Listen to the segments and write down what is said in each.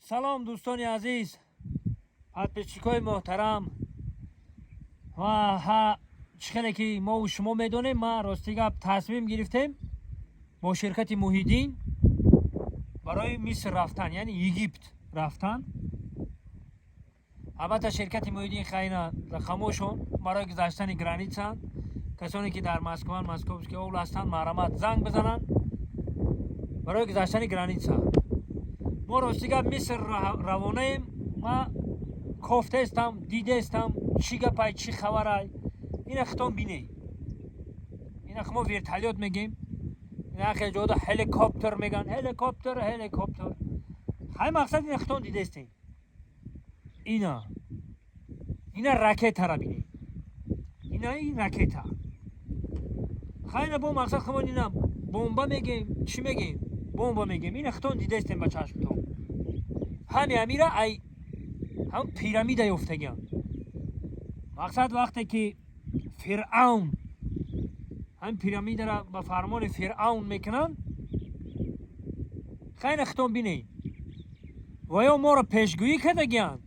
Салом, дӯстони азиз, подписчикои муҳтарам. Ва ҳа, чӣ хеле ки мову шумо медонем, ма рости гап тасмим гирифтем бо ширкати Муҳиддин барои Миср рафтан, яъне Египт рафтан. Албатта, ширкати Муҳиддин, хайна рақамошон барои гузаштани граница. Касоне ки дар Москван, Московский область ҳастанд, марҳамат, занг бизананд барои гузаштани граница. Мо рости гап Миср равонаем. Ма кофтаестам, дидаестам, чӣ гапай, чӣ хабарай. Ина хитон биней, ина мо вертолёт мегем, ина хел ҷода ҳеликоптер меган, ҳеликоптер, ҳеликоптер. Хай, мақсад, ина хитон дидаестем. Ина ракетара биней, ина ин ракета. Хайна, бо мақсад хамон ина бомба мегем, чӣ мегем, бомба мегем. Ина хитон дидаестем ба чашмтон. Ҳами амира ай ҳам пирамида ёфтагиам. Мақсад, вақте ки Фиръавн ҳам пирамидара ба фармони Фиръавн мекунанд. Хайна, хитон бинед, ва ё моро пешгӯӣ кардагианд,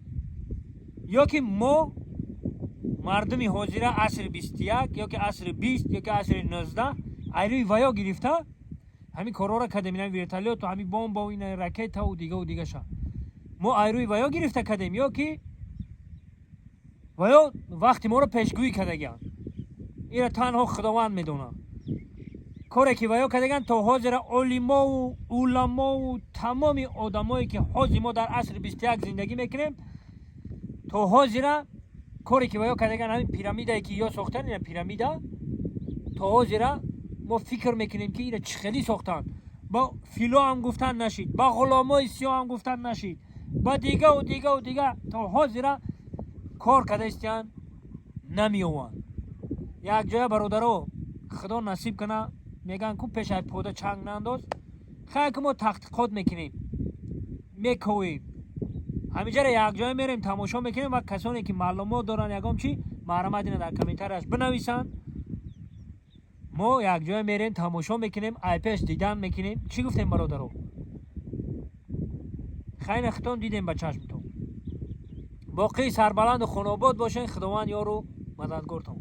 ё ки мо мардуми ҳозира, асри 21, ё ки асри 20, ё ки асри 19, айрӯи ваё гирифта ҳамин корҳоро кардем. Ина вертолёту ҳамин бомбау ина ракетау дигаву дигаша мо айрӯи ваё гирифта кардем, ё ки ваё вақти моро пешгӯӣ кардагианд. Ира танҳо Худованд медонад. Коре ки ваё кардагианд, то ҳозира олимову уламову тамоми одамое ки ҳозир мо дар асри 21 зиндагӣ мекунем, то ҳозира коре ки ваё кардагианд, ҳамин пирамидае ки ё сохтан, ина пирамида, то ҳозира мо фикр мекунем, ки ира чӣ хелӣ сохтанд. Ба фило ҳам гуфтан нашид, ба ғуломои сиёҳ ҳам гуфтан нашид, ба дигаву дигаву дига. То ҳозира кор карда истиянд, намеёванд якҷоя. Бародаро, Худо насиб кана, мегӯянд ку, пешай пода чанг наандоз. Хай, ки мо таҳқиқот мекунем, мековем, ҳаминҷара якҷоя мерем, тамошо мекунем. Ва касоне ки маълумот доранд, ягон чи, марҳамат, ина дар комментарияш бинависанд. Мо якҷоя мерем, тамошо мекунем, айпеш дидан мекунем. Чӣ гуфтем, бародаро? Хайна, хитон дидем ба чашмтон. Боқӣ сарбаланду хонобод бошен. Худованд ёру мададгортон.